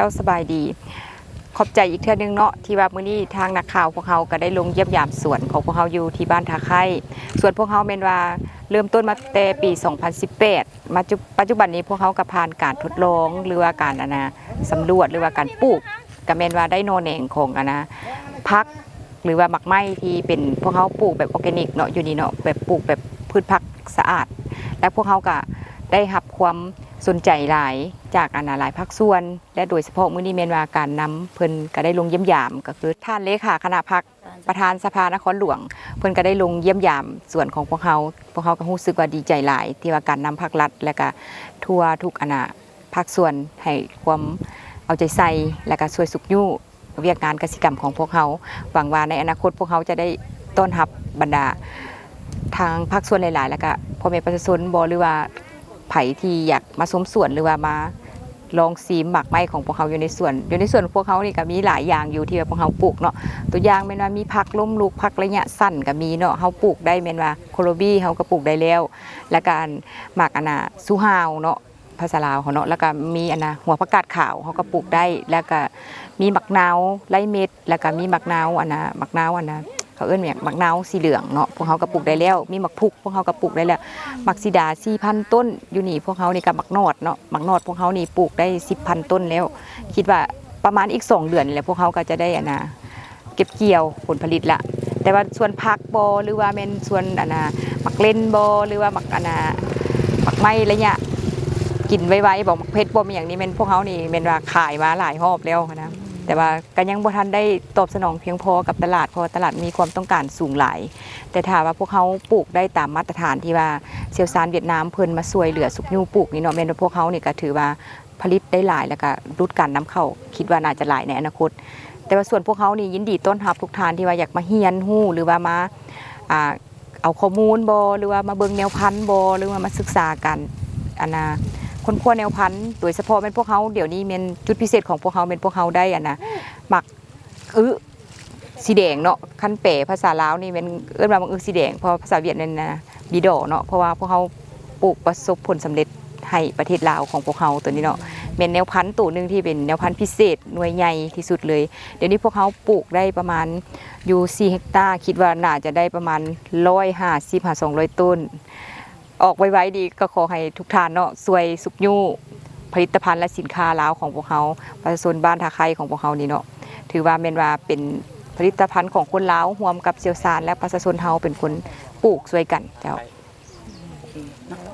າ ສະບາຍດີ. ຂອບໃຈອີກເທື່ອໜຶ່ງເນາະ ທີ່ວ່າມື້ນີ້ທາງນັກຂ່າວພວກເຮົາກໍໄດ້ລົງຢ້ຽມຢາມສວນຂອງພວກເຮົາຢູ່ທີ່ບ້ານທ່າໄຄ. ສວນພວກເຮົາແມ່ນວ່າເລີ່ມຕົ້ນມາແຕ່ປີສອງພັນສິບແປດ ມາຈຸ ປັດຈຸບັນນີ້ພວກເຮົາກໍຜ່ານການທົດລອງ ຫຼືວ່າການ ອັນນະ ສຳຫຼວດ ຫຼືວ່າການປູກ ກໍແມ່ນວ່າໄດ້ໜໍ່ແໜງຂອງ ອັນນະ ຜັກ ຫຼືວ່າໝາກໄມ້ທີ່ເປັນ ພວກເຮົາປູກແບບອອແກນິກເນາະ ຢູ່ນີ້ເນາະ ແບບປູກແບບພືດຜັກສະອາດ ແລະ ພວກເຮົາກໍໄດ້ຮັບຄວາມສົນໃຈຫຼາຍຈາກ ອັນນະ ຫຼາຍພາກສ່ວນ ແລະ ໂດຍສະເພາະມື້ນີ້ແມ່ນວ່າການນຳເພິ່ນກໍໄດ້ລົງຢ້ຽມຢາມ ກໍຄືທ່ານເລຂາຄະນະພັກ ປະທານສະພານະຄອນຫຼວງ ເພິ່ນກໍໄດ້ລົງຢ້ຽມຢາມສວນຂອງພວກເຮົາ. ພວກເຮົາກໍຮູ້ສຶກວ່າດີໃຈຫຼາຍ ທີ່ວ່າການນຳພັກລັດ ແລະກະທົ່ວທຸກ ອັນນະ ພາກສ່ວນໃຫ້ຄວາມເອົາໃຈໃສ່ ແລະກະຊ່ວຍຊຸກຍູ້ວຽກງານກະສິກຳຂອງພວກເຮົາ. ຫວັງວ່າໃນອະນາຄົດພວກເຮົາຈະໄດ້ຕ້ອນຮັບບັນດາທາງພາກສ່ວນຫຼາຍໆ ແລະກະພໍ່ແມ່ປະຊາຊົນບໍ ຫຼືວ່າ ໃຜທີ່ຢາກມາຊົມສວນ ຫຼືວ່າມາລອງຊີມໝາກໄມ້ຂອງພວກເຮົາຢູ່ໃນສວນ. ຢູ່ໃນສວນພວກເຮົານີ້ກໍມີຫຼາຍຢ່າງຢູ່ທີ່ວ່າພວກເຮົາປູກເນາະ. ຕົວຢ່າງແມ່ນວ່າມີຜັກລົ້ມລຸກ, ຜັກໄລຍະສັ້ນກໍມີເນາະ. ເຮົາປູກໄດ້ແມ່ນວ່າໂຄໂລບີເຮົາກໍປູກໄດ້ແລ້ວ ແລ້ວກໍອັນໝາກອັນນ່າຊູຮາວເນາະ ພາສາລາວເຮົາເນາະ. ແລ້ວກໍມີອັນນ່າຫົວຜັກກາດຂາວເຮົາກໍປູກໄດ້ ແລ້ວກໍມີໝາກນາວໄລ່ເມັດ ແລ້ວກໍມີໝາກນາວອັນນ່າ ໝາກນາວອັນນ່າ ເຂົາເອີ້ນຫຍັງ ໝາກນາວສີເຫຼືອງເນາະ ພວກເຮົາກໍປູກໄດ້ແລ້ວ. ມີໝາກພຸກ ພວກເຮົາກໍປູກໄດ້ແລ້ວ. ໝາກສີດາສີ່ພັນຕົ້ນ ຢູ່ນີ້ພວກເຮົານີ້ກໍໝາກນອດເນາະ ໝາກນອດພວກເຮົານີ້ປູກໄດ້ສິບພັນຕົ້ນແລ້ວ. ຄິດວ່າປະມານອີກສອງເດືອນນີ້ແຫຼະ ພວກເຮົາກໍຈະໄດ້ອັນນ່າເກັບກ່ຽວຜົນຜະລິດລະ. ແຕ່ວ່າສວນຜັກບໍ ຫຼືວ່າແມ່ນສວນອັນນ່າໝາກເລັ່ນບໍ ຫຼືວ່າໝາກອັນນ່າໝາກໄມ້ໄລຍະກິນໄວໆບໍ ໝາກເຜັດບໍ ແມ່ນຫຍັງນີ້ ແມ່ນພວກເຮົານີ້ແມ່ນວ່າຂາຍມາຫຼາຍຮອບແລ້ວຫັ້ນນະ ແຕ່ວ່າ ກໍຍັງບໍ່ທັນໄດ້ຕອບສະໜອງພຽງພໍກັບຕະຫຼາດ ເພາະວ່າຕະຫຼາດມີຄວາມຕ້ອງການສູງຫຼາຍ. ແຕ່ຖ້າວ່າພວກເຮົາປູກໄດ້ຕາມມາດຕະຖານທີ່ວ່າຊ່ຽວຊານຫວຽດນາມເພິ່ນມາຊ່ວຍເຫຼືອຊຸກຍູ້ປູກນີ້ເນາະ ແມ່ນວ່າພວກເຮົານີ້ກໍຖືວ່າຜະລິດໄດ້ຫຼາຍ ແລ້ວກໍຫຼຸດການນຳເຂົ້າ ຄິດວ່າໜ້າຈະຫຼາຍໃນອະນາຄົດ. ແຕ່ວ່າສ່ວນພວກເຮົານີ້ຍິນດີຕ້ອນຮັບທຸກທ່ານທີ່ວ່າຢາກມາຮຽນຮູ້ ຫຼືວ່າມາ ອ່າ ເອົາຂໍ້ມູນບໍ ຫຼືວ່າມາເບິ່ງແນວພັນບໍ ຫຼືວ່າມາສຶກສາການ ອັນນ່າ ຄົ້ນຄວ້າແນວພັນ. ໂດຍສະເພາະແມ່ນພວກເຮົາ ດຽວນີ້ແມ່ນຈຸດພິເສດຂອງພວກເຮົາ ແມ່ນພວກເຮົາໄດ້ ອັນນ່າ ໝາກອຶສີແດງເນາະ ຄັນແປພາສາລາວນີ້ແມ່ນເອີ້ນວ່າໝາກອຶສີແດງ ເພາະພາສາຫວຽດນັ້ນນະ ບີດໍເນາະ. ເພາະວ່າພວກເຮົາປູກປະສົບຜົນສຳເລັດໃຫ້ປະເທດລາວຂອງພວກເຮົາໂຕນີ້ເນາະ ແມ່ນແນວພັນໂຕໜຶ່ງທີ່ເປັນແນວພັນພິເສດໜ່ວຍໃຫຍ່ທີ່ສຸດເລີຍ. ດຽວນີ້ພວກເຮົາປູກໄດ້ປະມານຢູ່ສີ່ເຮັກຕາ ຄິດວ່າໜ້າຈະໄດ້ປະມານຮ້ອຍຫ້າສິບຫາສອງຮ້ອຍຕົ້ນ. ອອກໄວໆນີ້ກໍຂໍໃຫ້ທຸກທ່ານເນາະ ຊ່ວຍຊຸກຍູ້ຜະລິດຕະພັນ ແລະ ສິນຄ້າລາວຂອງພວກເຮົາ ປະຊາຊົນບ້ານທ່າໄຄຂອງພວກເຮົານີ້ເນາະ. ຖືວ່າແມ່ນວ່າເປັນຜະລິດຕະພັນຂອງຄົນລາວ ຮ່ວມກັບຊ່ຽວຊານ ແລະ ປະຊາຊົນເຮົາເປັນຄົນປູກຊ່ວຍກັນເຈົ້າ.